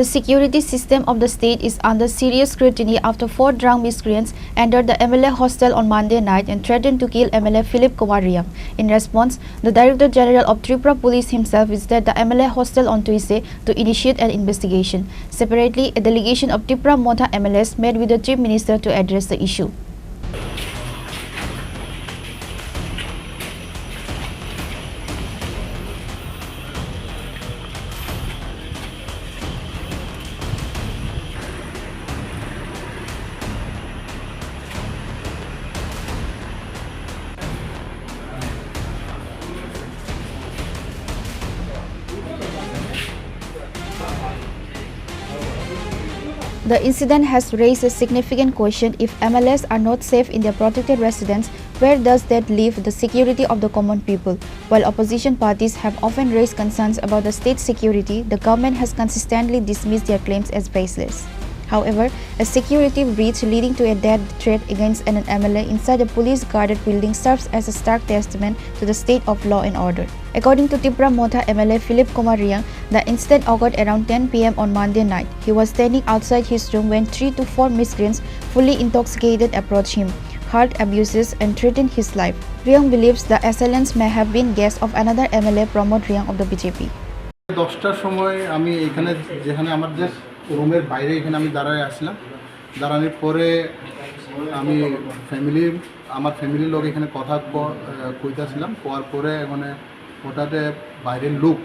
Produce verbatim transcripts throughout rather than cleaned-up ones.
The security system of the state is under serious scrutiny after four drunk miscreants entered the M L A hostel on Monday night and threatened to kill M L A Philip Kumar Reang. In response, the Director General of Tripura Police himself visited the M L A hostel on Tuesday to initiate an investigation. Separately, a delegation of Tipra Motha M L As met with the Chief Minister to address the issue. The incident has raised a significant question: if M L As are not safe in their protected residence, where does that leave the security of the common people? While opposition parties have often raised concerns about the state security, the government has consistently dismissed their claims as baseless. However, a security breach leading to a death threat against an M L A inside a police guarded building serves as a stark testament to the state of law and order. According to Tipra Motha M L A Philip Kumar Reang, the incident occurred around ten p m on Monday night. He was standing outside his room when three to four miscreants, fully intoxicated, approached him, hurled abuses, and threatened his life. Reang believes the assailants may have been guests of another M L A, Pramod Reang of the B J P. দশটার সময় আমি এখানে, যেখানে আমার জাস্ট রুমের বাইরে এখানে আমি দাঁড়ায় আসলাম। দাঁড়ানোর পরে আমি ফ্যামিলি, আমার ফ্যামিলির লোক এখানে কথা ক-, আহ, কইতাছিলাম। কওয়ার পরে মানে হঠাৎ বাইরের লোক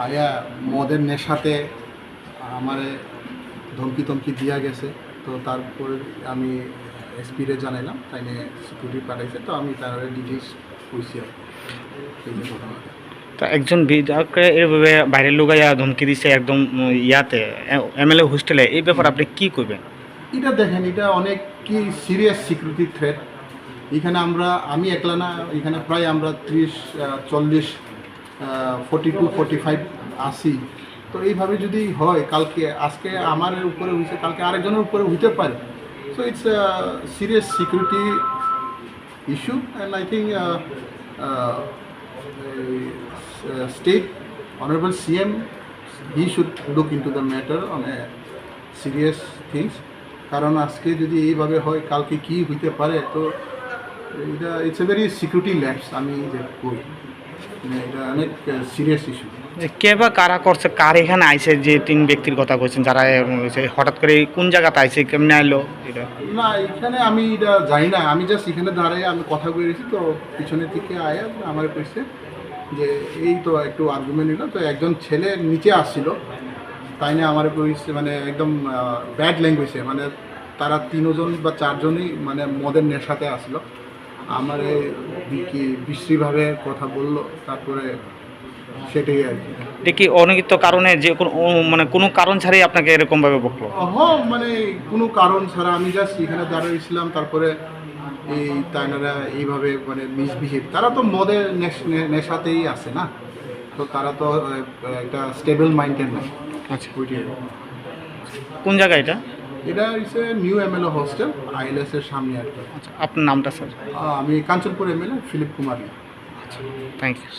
আয়া মদের নেশাতে আমারে ধমকি টমকি দিয়া গেছে। তো তারপরে আমি এসপি রে জানাইলাম, তাই নিয়ে সিকিউরিটি পাঠাইছে। তো আমি তার ডিটেলস কইছি আর কি, এই যে ঘটনাটা। তো একজন বি-, যাকে এভাবে বাইরের লোক আইয়া ধমকি দিছে একদম, উম, ইয়াতে, এ-, এমএলএ হোস্টেলে, এই ব্যাপারে আপনি কি কইবেন? এটা দেখেন, এটা অনেক কি সিরিয়াস সিকিউরিটি থ্রেট। এখানে আমরা, আমি একলা না, এখানে প্রায় আমরা ত্রিশ, আহ, চল্লিশ, আহ, ফর্টি টু, ফর্টি ফাইভ আছি। তো এইভাবে যদি হয়, কালকে, আজকে আমার উপরে হইছে, কালকে আরেকজনের উপরে হইতে পারে। So it's a serious security issue, and I think, uh, uh, uh, state honorable C M, he should look into the matter on a serious things, কারণ আজকে যদি এইভাবে হয়, কালকে কি হইতে পারে। তো এটা, it's a very security lapse, আমি যে কই, মানে, এটা অনেক সিরিয়াস ইস্যু। যে কে বা কারা করছে, কার এখানে আইছে, যে তিন ব্যক্তির কথা কইছেন, যারা এরকম হয়েছে, হঠাৎ করে কোন জায়গাতে আইছে, কেমনে আইলো এটা? না, এখানে আমি এটা জানি না, আমি জাস্ট এখানে দাঁড়াই, আমি কথা বলে গেছি, তো পিছনের দিকে আয়া আমার কইছে যে এই তো একটু আর্গুমেন্ট হইলো, তো একজন ছেলে নিচে আসছিল, তাই না আমার কইছে, মানে, একদম ব্যাড ল্যাঙ্গুয়েজে, মানে, তারা তিনজন বা চারজনই, মানে, মদের নেশাতে আসলো, আমারে কি বিশ্রীভাবে কথা বললো, তারপরে সেটাই আর কি। এটা কি অনিয়মিত কারণে যে কোনো, ও, মানে, কোনো কারণ ছাড়াই আপনাকে এরকম ভাবে বকলো? হ, মানে, কোনো কারণ ছাড়া আমি জাস্ট এখানে দাঁড়াইছিলাম, তারপরে এই তাইনারা এইভাবে, মানে, মিসবিহেভ, তারা তো মদের নেশ-, নে-, নেশাতেই আছে না, তো তারা তো, আহ, একটা স্টেবল মাইন্ডের না। আচ্ছা। ওইটাই। কোন জায়গা এটা? এটা হচ্ছে নিউ এমএলএ হোস্টেল, আইএলএস এর সামনে আর কি। আচ্ছা, আপনার নামটা, স্যার? আহ, আমি Kanchanpur MLA Philip Kumar. Thank you.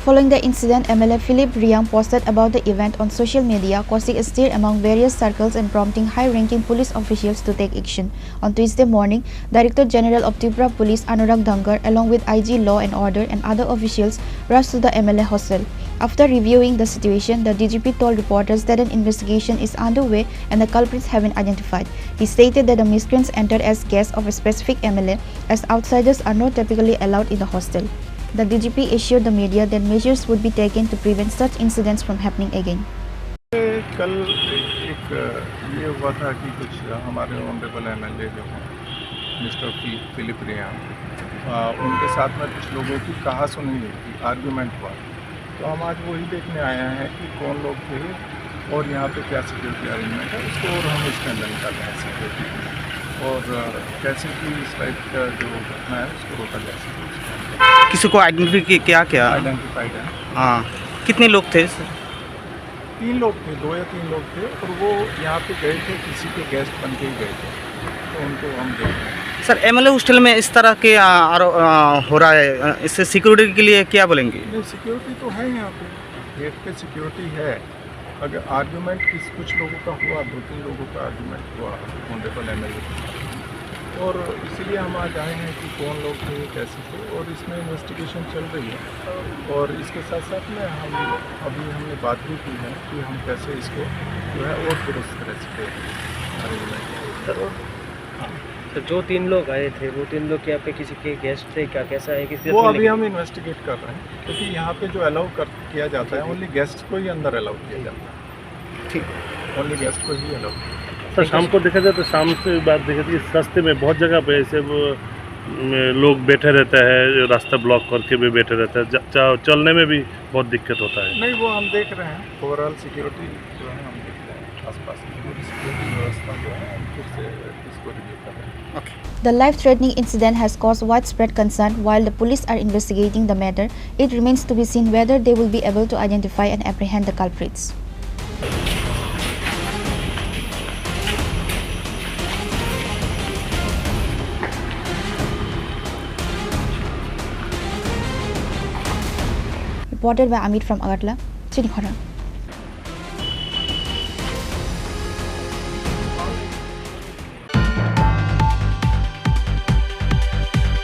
Following the incident, M L A Philip Reang posted about the event on social media, causing a stir among various circles and prompting high-ranking police officials to take action. On Tuesday morning, Director General of Tripura Police Anurag Dangar, along with I G Law and Order and other officials, rushed to the M L A hostel. After reviewing the situation, the D G P told reporters that an investigation is underway and the culprits have been identified. He stated that the miscreants entered as guests of a specific M L A, as outsiders are not typically allowed in the hostel. The D G P assured the media that measures would be taken to prevent such incidents from happening again. कल एक ये हुआ था कि कुछ हमारे honourable MLA जो हैं, मिस्टर फि-, फिलिप रियांग, आ, उनके साथ में कुछ लोगों की कहासुनी हुई थी, आर्ग्यूमेंट हुआ। तो हम आज वही देखने आए हैं कि कौन लोग थे और यहाँ पे क्या सिक्योरिटी अरेंजमेंट है, उसको और हम स्ट्रेंथन कर रहे हैं सिक्योरिटी। और, अ, कैसे कि इस टाइप का जो घटना है, उसको रोका जा सके। किसी को आइडेंटिफाई किया क्या? आइडेंटिफाइड है। हाँ, कितने लोग थे, सर? तीन लोग थे, दो या तीन लोग थे, और वो यहाँ पे गए थे, किसी के गेस्ट बन के ही गए थे, तो उनको हम देख रहे हैं। सर, एमएलए हॉस्टल में इस तरह के, आ, आरो-, आ, हो रहा है, आ, इससे सिक्योरिटी के लिए क्या बोलेंगे? नहीं, सिक्योरिटी तो है यहाँ पे, गेट पे सिक्योरिटी है, अगर आर्ग्यूमेंट किस, कुछ लोगों का हुआ, दो तीन लोगों का आर्ग्यूमेंट हुआ ऑनरेबल एमएलए के साथ, और इसीलिए हम आज आए हैं कि कौन लोग थे, कैसे थे, और इसमें इन्वेस्टिगेशन चल रही है। और इसके साथ साथ में हम अभी हमने बात भी की है कि हम कैसे इसको जो है और दुरुस्त कर सकते हैं अरेंजमेंट। सर, और हाँ। तो जो तीन लोग आए थे, वो तीन लोग क्या पे किसी के गेस्ट थे क्या, कैसा है, किसी वो अपने अभी लगे? हम इन्वेस्टिगेट कर रहे हैं, क्योंकि यहाँ पे जो अलाउ कर किया जाता है, जी, जी। ओनली गेस्ट को ही अंदर अलाउ किया जाता है। ठीक। ओनली गेस्ट को ही अलाउ। सर, शाम को देखा जाए तो शाम से बाद देखा जाए कि रास्ते में बहुत जगह पे ऐसे वो, म, लोग बैठे रहता है, रास्ता ब्लॉक करके भी बैठे रहता है, ज-, च-, चलने में भी बहुत दिक्कत होता है। नहीं, वो हम देख रहे हैं, ओवरऑल सिक्योरिटी जो है हम देख रहे हैं, आसपास की पूरी सिक्योरिटी व्यवस्था जो है हम फिर से इसको रिव्यू कर रहे हैं। The life-threatening incident has caused widespread concern. While the police are investigating the matter, it remains to be seen whether they will be able to identify and apprehend the culprits. Reported by Amit from Agartala, Chini Khorang.